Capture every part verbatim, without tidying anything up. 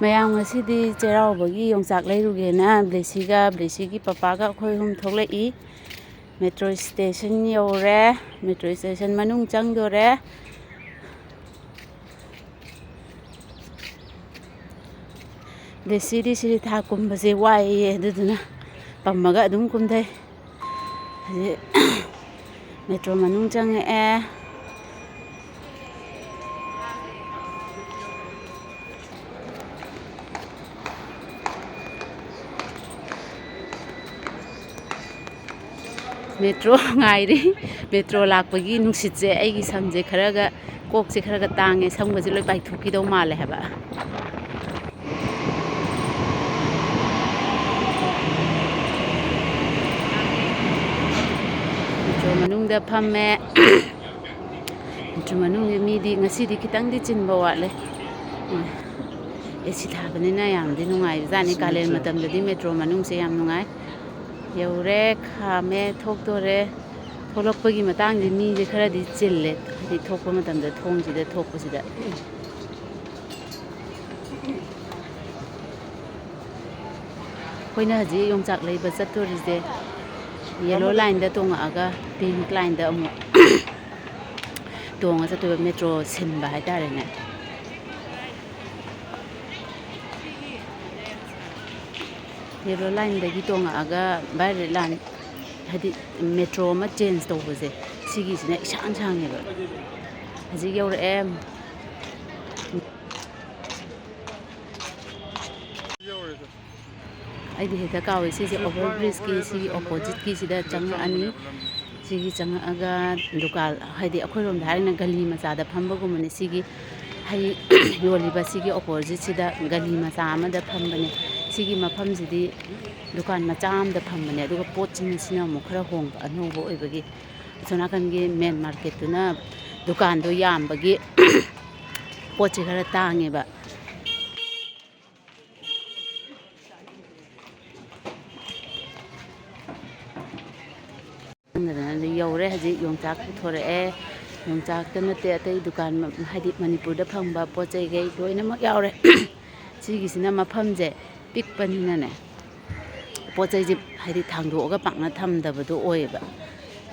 ꯃꯌꯥꯝ, ꯉꯁꯤꯗꯤ ꯆꯩꯔꯥꯎꯕꯒꯤ ꯌꯣꯡꯆꯥꯛ ꯂꯩꯔꯨꯒꯦꯅ ꯕ꯭ꯂꯦꯁꯤꯒ, ꯕ꯭ꯂꯦꯁꯤꯒꯤ ꯄꯄꯥꯒ ꯑꯩꯈꯣꯏ ꯑꯍꯨꯝ ꯊꯣꯛꯂꯛꯏ꯫ ꯃꯦꯇ꯭ꯔꯣ ꯁ꯭ꯇꯦꯁꯟ ꯌꯧꯔꯦ꯫ ꯃꯦꯇ꯭ꯔꯣ ꯁ꯭ꯇꯦꯁꯟ ꯃꯅꯨꯡ ꯆꯪꯗꯣꯔꯦ꯫ ꯕ꯭ꯂꯦꯁꯤꯗꯤ ꯁꯤꯔꯤꯊꯥ ꯀꯨꯝꯕꯁꯦ ꯋꯥꯏꯌꯦ, ꯑꯗꯨꯗꯨꯅ ꯄꯝꯃꯒ ꯑꯗꯨꯝ ꯀꯨꯝꯊꯩ꯫ ꯍꯧꯖꯤꯛ ꯃꯦꯇ꯭ꯔꯣ ꯃꯅꯨꯡ ꯆꯪꯉꯛꯑꯦ꯫ ꯃꯦꯇ꯭ꯔꯣ ꯉꯥꯏꯔꯤ꯫ ꯃꯦꯇ꯭ꯔꯣ ꯂꯥꯛꯄꯒꯤ ꯅꯨꯡꯁꯤꯠꯁꯦ ꯑꯩꯒꯤ ꯁꯝꯁꯦ ꯈꯔꯒ, ꯀꯣꯛꯁꯦ ꯈꯔꯒ ꯇꯥꯡꯉꯦ, ꯁꯝꯒꯁꯦ ꯂꯣꯏ ꯄꯥꯏꯊꯣꯛꯈꯤꯗꯧ ꯃꯥꯜꯂꯦ ꯍꯥꯏꯕ꯫ ꯃꯦꯇ꯭ꯔꯣ ꯃꯅꯨꯡꯗ ꯐꯝꯃꯦ꯫ ꯃꯦꯇ꯭ꯔꯣ ꯃꯅꯨꯡꯁꯦ ꯃꯤꯗꯤ ꯉꯁꯤꯗꯤ ꯈꯤꯇꯪꯗꯤ ꯆꯤꯟꯕ ꯋꯥꯠꯂꯦ꯫ ꯑꯦ ꯁꯤ ꯊꯥꯕꯅꯤꯅ ꯌꯥꯝꯗꯤ ꯅꯨꯡꯉꯥꯏꯕꯖꯥꯠꯅꯤ꯫ ꯀꯥꯂꯦꯟ ꯃꯇꯝꯗꯗꯤ ꯃꯦꯇ꯭ꯔꯣ ꯃꯅꯨꯡꯁꯦ ꯌꯥꯝ ꯅꯨꯡꯉꯥꯏ꯫ ꯌꯧꯔꯦ, ꯈꯥꯝꯃꯦ, ꯊꯣꯛꯇꯣꯔꯦ꯫ ꯊꯣꯛꯂꯛꯄꯒꯤ ꯃꯇꯥꯡꯁꯦ ꯃꯤꯁꯦ ꯈꯔꯗꯤ ꯆꯤꯜꯂꯦ, ꯍꯥꯏꯗꯤ ꯊꯣꯛꯄ ꯃꯇꯝꯗ, ꯊꯣꯡꯁꯤꯗ ꯊꯣꯛꯄꯁꯤꯗ꯫ ꯑꯩꯈꯣꯏꯅ ꯍꯧꯖꯤꯛ ꯌꯣꯡꯆꯥꯛ ꯂꯩꯕ ꯆꯠꯇꯣꯔꯤꯁꯦ, ꯌꯦꯂꯣ ꯂꯥꯏꯟꯗ ꯇꯣꯡꯉꯛꯑꯒ ꯄꯤꯡꯛ ꯂꯥꯏꯟꯗ ꯑꯃꯨꯛ ꯇꯣꯡꯉ ꯆꯠꯇꯣꯏꯕ, ꯃꯦꯇ꯭ꯔꯣ ꯁꯤꯟꯕ ꯍꯥꯏꯇꯥꯔꯦꯅꯦ꯫ ꯌꯦꯂꯣ ꯂꯥꯏꯟꯗꯒꯤ ꯇꯣꯡꯉꯛꯑꯒ ꯚꯥꯏ ꯔꯦꯠ ꯂꯥꯏꯟ, ꯍꯥꯏꯗꯤ ꯃꯦꯇ꯭ꯔꯣ ꯑꯃ ꯆꯦꯟꯖ ꯇꯧꯕꯁꯦ, ꯁꯤꯒꯤꯁꯤꯅ ꯏꯁꯥꯡ ꯁꯥꯡꯉꯦꯕ꯫ ꯍꯧꯖꯤꯛ ꯌꯧꯔꯛꯑꯦ꯫ ꯑꯩꯗꯤ ꯍꯦꯛꯇ ꯀꯥꯎꯋꯦ꯫ ꯁꯤꯁꯦ ꯑꯣꯚꯔ ꯕ꯭ꯔꯤꯖꯀꯤ ꯁꯤꯒꯤ ꯑꯣꯄꯣꯖꯤꯠꯀꯤꯁꯤꯗ ꯆꯪꯉꯛꯑꯅꯤ꯫ ꯁꯤꯒꯤ ꯆꯪꯉꯛꯑꯒ ꯗꯨꯀꯥꯟ, ꯍꯥꯏꯗꯤ ꯑꯩꯈꯣꯏꯔꯣꯝꯗ ꯍꯥꯏꯔꯒꯅ ꯒꯂꯤ ꯃꯆꯥꯗ ꯐꯝꯕꯒꯨꯝꯕꯅꯤ꯫ ꯁꯤꯒꯤ ꯍꯩ ꯌꯣꯜꯂꯤꯕ ꯁꯤꯒꯤ ꯑꯣꯄꯣꯖꯤꯠꯁꯤꯗ ꯒꯂꯤ ꯃꯆꯥ ꯑꯃꯗ ꯐꯝꯕꯅꯦ꯫ ꯁꯤꯒꯤ ꯃꯐꯝꯁꯤꯗꯤ ꯗꯨꯀꯥꯟ ꯃꯆꯥ ꯑꯃꯗ ꯐꯝꯕꯅꯦ, ꯑꯗꯨꯒ ꯄꯣꯠꯁꯤꯅ ꯁꯤꯅ ꯑꯃꯨꯛ ꯈꯔ ꯍꯣꯡꯕ, ꯑꯅꯧꯕ ꯑꯣꯏꯕꯒꯤ꯫ ꯑꯁꯣꯝ ꯅꯥꯀꯟꯒꯤ ꯃꯦꯟ ꯃꯥꯔꯀꯦꯠꯇꯨꯅ ꯗꯨꯀꯥꯟꯗꯣ ꯌꯥꯝꯕꯒꯤ ꯄꯣꯠꯁꯦ ꯈꯔ ꯇꯥꯡꯉꯦꯕ꯫ ꯈꯪꯗꯗꯅ ꯌꯧꯔꯦ꯫ ꯍꯧꯖꯤꯛ ꯌꯣꯡꯆꯥꯛ ꯄꯨꯊꯣꯔꯛꯑꯦ꯫ ꯌꯣꯡꯆꯥꯛꯇ ꯅꯠꯇꯦ, ꯑꯇꯩ ꯗꯨꯀꯥꯟ, ꯍꯥꯏꯗꯤ ꯃꯅꯤꯄꯨꯔꯗ ꯐꯪꯕ ꯄꯣꯠ ꯆꯩꯈꯩ ꯂꯣꯏꯅꯃꯛ ꯌꯥꯎꯔꯦ꯫ ꯁꯤꯒꯤꯁꯤꯅ ꯃꯐꯝꯁꯦ ꯄꯤꯛꯄꯅꯤꯅꯅꯦ, ꯄꯣꯠ ꯆꯩꯁꯦ ꯍꯥꯏꯗꯤ ꯊꯥꯡꯗꯣꯛꯑꯒ ꯄꯥꯛꯅ ꯊꯝꯗꯕꯗꯣ ꯑꯣꯏꯌꯦꯕ꯫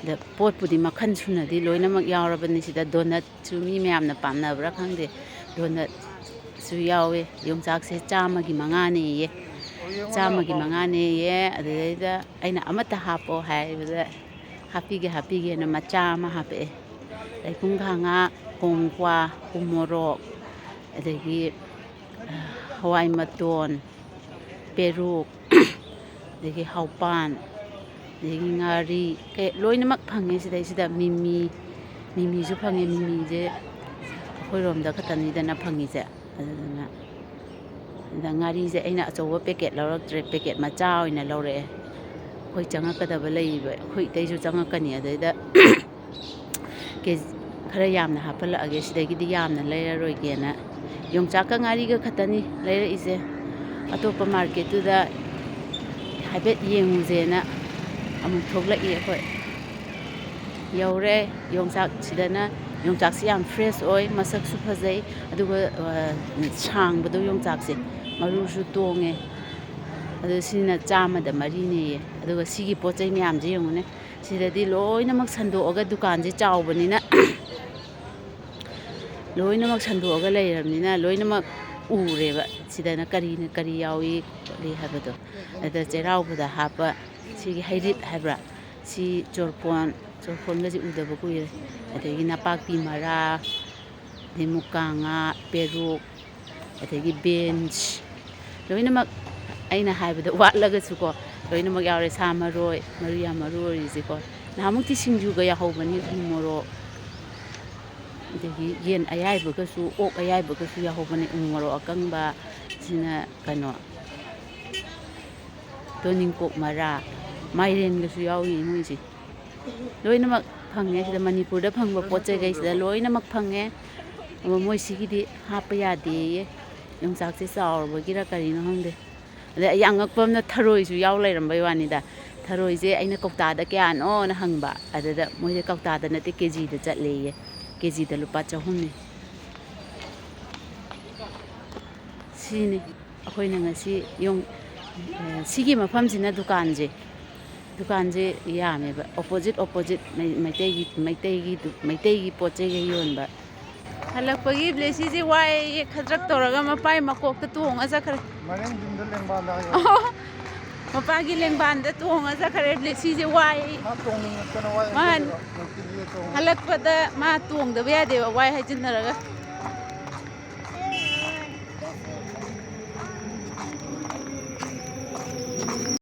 ꯑꯗ ꯄꯣꯠꯄꯨꯗꯤ ꯃꯈꯜ ꯁꯨꯅꯗꯤ ꯂꯣꯏꯅꯃꯛ ꯌꯥꯎꯔꯕꯅꯤ꯫ ꯁꯤꯗ ꯗꯣꯅꯠꯁꯨ ꯃꯤ ꯃꯌꯥꯝꯅ ꯄꯥꯝꯅꯕ꯭ꯔꯥ ꯈꯪꯗꯦ, ꯗꯣꯅꯠꯁꯨ ꯌꯥꯎꯋꯦ꯫ ꯌꯣꯡꯆꯥꯛꯁꯦ ꯆꯥꯝꯃꯒꯤ ꯃꯉꯥꯅꯦꯌꯦ, ꯆꯥꯝꯃꯒꯤ ꯃꯉꯥꯅꯦꯌꯦ꯫ ꯑꯗꯨꯗꯩꯗ ꯑꯩꯅ "ꯑꯃꯠꯇ ꯍꯥꯞꯄꯣ" ꯍꯥꯏꯕꯗ "ꯍꯥꯞꯄꯤꯒꯦ, ꯍꯥꯞꯄꯤꯒꯦꯅ" ꯃꯆꯥ ꯑꯃ ꯍꯥꯞꯄꯛꯑꯦ꯫ ꯂꯩꯄꯨꯡꯈꯥꯡ ꯉꯥ, ꯀꯣꯡꯀ꯭ꯋꯥ, ꯎꯃꯣꯔꯣꯛ, ꯑꯗꯒꯤ ꯍꯋꯥꯏ ꯃꯇꯣꯟ, ꯄꯦꯔꯨꯛ, ꯑꯗꯒꯤ ꯍꯥꯎꯄꯥꯟ, ꯑꯗꯒꯤ ꯉꯥꯔꯤ, ꯀꯩ, ꯂꯣꯏꯅꯃꯛ ꯐꯪꯉꯦ ꯁꯤꯗꯩꯁꯤꯗ꯫ ꯃꯤꯃꯤ, ꯃꯤꯃꯤꯁꯨ ꯐꯪꯉꯦ꯫ ꯃꯤꯃꯤꯁꯦ ꯑꯩꯈꯣꯏꯔꯣꯝꯗ ꯈꯛꯇꯅꯤꯗꯅ ꯐꯪꯉꯤꯁꯦ꯫ ꯑꯗꯨꯗꯨꯅ, ꯑꯗ ꯉꯥꯔꯤꯁꯦ ꯑꯩꯅ ꯑꯆꯧꯕ ꯄꯦꯀꯦꯠ ꯂꯧꯔꯛꯇ꯭ꯔꯦ, ꯄꯦꯀꯦꯠ ꯃꯆꯥ ꯑꯣꯏꯅ ꯂꯧꯔꯛꯑꯦ꯫ ꯑꯩꯈꯣꯏ ꯆꯪꯉꯛꯀꯗꯕ ꯂꯩꯔꯤꯕ, ꯑꯩꯈꯣꯏ ꯑꯇꯩꯁꯨ ꯆꯪꯉꯛꯀꯅꯤ꯫ ꯑꯗꯩꯗ ꯀꯦ ꯖꯤ ꯈꯔ ꯌꯥꯝꯅ ꯍꯥꯞꯍꯜꯂꯛꯑꯒꯦ, ꯁꯤꯗꯒꯤꯗꯤ ꯌꯥꯝꯅ ꯂꯩꯔꯔꯣꯏꯒꯦꯅ꯫ ꯌꯣꯡꯆꯥꯛꯀ ꯉꯥꯔꯤꯒ ꯈꯛꯇꯅꯤ ꯂꯩꯔꯛꯏꯁꯦ꯫ ꯑꯇꯣꯞꯄ ꯃꯥꯔꯀꯦꯠꯇꯨꯗ ꯍꯥꯏꯐꯦꯠ ꯌꯦꯡꯉꯨꯁꯦꯅ ꯑꯃꯨꯛ ꯊꯣꯛꯂꯛꯏ ꯑꯩꯈꯣꯏ꯫ ꯌꯧꯔꯦ꯫ ꯌꯣꯡꯆꯥꯛꯁꯤꯗꯅ, ꯌꯣꯡꯆꯥꯛꯁꯤ ꯌꯥꯝ ꯐ꯭ꯔꯦꯁ ꯑꯣꯏ, ꯃꯁꯛꯁꯨ ꯐꯖꯩ, ꯑꯗꯨꯒ, ꯑ, ꯁꯥꯡꯕꯗꯣ ꯌꯣꯡꯆꯥꯛꯁꯦ, ꯃꯔꯨꯁꯨ ꯇꯣꯡꯉꯦ꯫ ꯑꯗꯣ ꯁꯤꯅ ꯆꯥꯝꯃꯗ ꯃꯔꯤꯅꯦꯌꯦ꯫ ꯑꯗꯨꯒ ꯁꯤꯒꯤ ꯄꯣꯠ ꯆꯩ ꯃꯌꯥꯝꯁꯦ ꯌꯦꯡꯉꯨꯅꯦ꯫ ꯁꯤꯗꯗꯤ ꯂꯣꯏꯅꯃꯛ ꯁꯟꯗꯣꯛꯑꯒ, ꯗꯨꯀꯥꯟꯁꯦ ꯆꯥꯎꯕꯅꯤꯅ ꯂꯣꯏꯅꯃꯛ ꯁꯟꯗꯣꯛꯑꯒ ꯂꯩꯔꯕꯅꯤꯅ ꯂꯣꯏꯅꯃꯛ ꯎꯔꯦꯕ꯫ ꯁꯤꯗꯅ ꯀꯔꯤꯅ ꯀꯔꯤ ꯌꯥꯎꯏ ꯈꯣꯠꯂꯤ ꯍꯥꯏꯕꯗꯣ꯫ ꯑꯗ ꯆꯩꯔꯥꯎꯕꯗ ꯍꯥꯞꯄ ꯁꯤꯒꯤ ꯍꯩꯔꯤꯠ ꯍꯥꯏꯕ꯭ꯔꯥ? ꯁꯤ ꯆꯣꯔꯐꯣꯟ, ꯆꯣꯔꯐꯣꯟꯒꯁꯦ ꯎꯗꯕ ꯀꯨꯏꯔꯦ꯫ ꯑꯗꯒꯤ ꯅꯄꯥꯛꯄꯤ ꯃꯔꯥ, ꯑꯗꯩ ꯃꯨꯀꯥ ꯉꯥ, ꯄꯦꯔꯨꯛ, ꯑꯗꯒꯤ ꯕꯤꯟꯁ, ꯂꯣꯏꯅꯃꯛ ꯑꯩꯅ ꯍꯥꯏꯕꯗ ꯋꯥꯠꯂꯒꯁꯨꯀꯣ, ꯂꯣꯏꯅꯃꯛ ꯌꯥꯎꯔꯦ꯫ ꯁꯥ ꯃꯔꯣꯏ, ꯃꯔꯨ ꯌꯥꯝ ꯃꯔꯨ ꯑꯣꯏꯔꯤꯁꯦꯀꯣ꯫ ꯅꯍꯥꯟꯃꯨꯛꯇꯤ ꯁꯤꯡꯖꯨꯒ ꯌꯥꯎꯍꯧꯕꯅꯤ, ꯎ ꯃꯣꯔꯣꯛ, ꯑꯗꯒꯤ ꯌꯦꯟ ꯑꯌꯥꯏꯕꯒꯁꯨ, ꯑꯣꯛ ꯑꯌꯥꯏꯕꯒꯁꯨ ꯌꯥꯎꯍꯧꯕꯅꯤ꯫ ꯎ ꯃꯣꯔꯣꯛ ꯑꯀꯪꯕ, ꯁꯤꯅ ꯀꯩꯅꯣ, ꯇꯣꯅꯤꯡꯀꯣꯛ ꯃꯔꯥ, ꯃꯥꯏꯔꯦꯟꯒꯁꯨ ꯌꯥꯎꯔꯤ ꯃꯣꯏꯁꯦ꯫ ꯂꯣꯏꯅꯃꯛ ꯐꯪꯉꯦ ꯁꯤꯗ, ꯃꯅꯤꯄꯨꯔꯗ ꯐꯪꯕ ꯄꯣꯠ ꯆꯩꯈꯩꯁꯤꯗ ꯂꯣꯏꯅꯃꯛ ꯐꯪꯉꯦ꯫ ꯑꯗꯣ ꯃꯣꯏ ꯁꯤꯒꯤꯗꯤ ꯍꯥꯞꯄ ꯌꯥꯗꯦꯌꯦ, ꯌꯣꯡꯆꯥꯛꯁꯦ ꯆꯥꯎꯔꯕꯒꯤꯔ ꯀꯔꯤꯅꯣ ꯈꯪꯗꯦ꯫ ꯑꯗꯩ ꯌꯥꯝ ꯉꯛꯄ ꯑꯃꯅ ꯊꯔꯣꯏꯁꯨ ꯌꯥꯎ ꯂꯩꯔꯝꯕꯩ ꯋꯥꯅꯤꯗ꯫ ꯊꯔꯣꯏꯁꯦ ꯑꯩꯅ ꯀꯧꯇꯥꯗ ꯀꯌꯥꯅꯣꯅ ꯍꯪꯕ, ꯑꯗꯨꯗ ꯃꯣꯏꯁꯦ ꯀꯧꯇꯥꯗ ꯅꯠꯇꯦ, ꯀꯦ ꯖꯤꯗ ꯆꯠꯂꯦꯌꯦ꯫ ꯀꯦ ꯖꯤꯗ ꯂꯨꯄꯥ ꯆꯍꯨꯝꯅꯤ꯫ ꯁꯤꯅꯤ ꯑꯩꯈꯣꯏꯅ ꯉꯁꯤ ꯌꯣꯡ-, ꯑꯦ, ꯁꯤꯒꯤ ꯃꯐꯝꯁꯤꯅ ꯗꯨꯀꯥꯟꯁꯦ, ꯗꯨꯀꯥꯟꯁꯦ ꯌꯥꯝꯃꯦꯕ, ꯑꯣꯄꯣꯖꯤꯠ ꯑꯣꯄꯣꯖꯤꯠ ꯃꯩ-, ꯃꯩꯇꯩꯒꯤ, ꯃꯩꯇꯩꯒꯤ ꯗꯨ-, ꯃꯩꯇꯩꯒꯤ ꯄꯣꯠ ꯆꯩꯒ ꯌꯣꯟꯕ꯫ ꯍꯜꯂꯛꯄꯒꯤ ꯕ꯭ꯂꯦꯁꯤꯁꯦ ꯋꯥꯏꯌꯦ, ꯈꯗ꯭ꯔꯛ ꯇꯧꯔꯒ ꯃꯄꯥꯏ ꯃꯀꯣꯛꯇ ꯇꯣꯡꯉ ꯆꯠꯈ꯭ꯔꯦ꯫ ꯃꯅꯤꯡ ꯌꯨꯝꯗ ꯂꯦꯡꯕꯥꯟꯗ ꯍꯥꯏꯌꯣ꯫ ꯑꯣ, ꯃꯄꯥꯒꯤ ꯂꯦꯡꯕꯥꯟꯗ ꯇꯣꯡꯉ ꯆꯠꯈ꯭ꯔꯦ ꯕ꯭ꯂꯦꯁꯤꯁꯦ ꯋꯥꯏꯌꯦ꯫ ꯃꯥ ꯇꯣꯡꯅꯤꯡꯉꯛꯇꯅ ꯋꯥꯏ ꯃꯥ ꯍꯥꯏꯖꯜꯂꯤꯔꯣ? ꯅꯨꯡꯇꯤꯒꯤ ꯇꯣꯡꯉ꯫ ꯍꯜꯂꯛꯄꯗ ꯃꯥ ꯇꯣꯡꯗꯕ ꯌꯥꯗꯦꯕ, ꯋꯥꯏ ꯍꯥꯏꯖꯤꯟꯅꯔꯒ꯫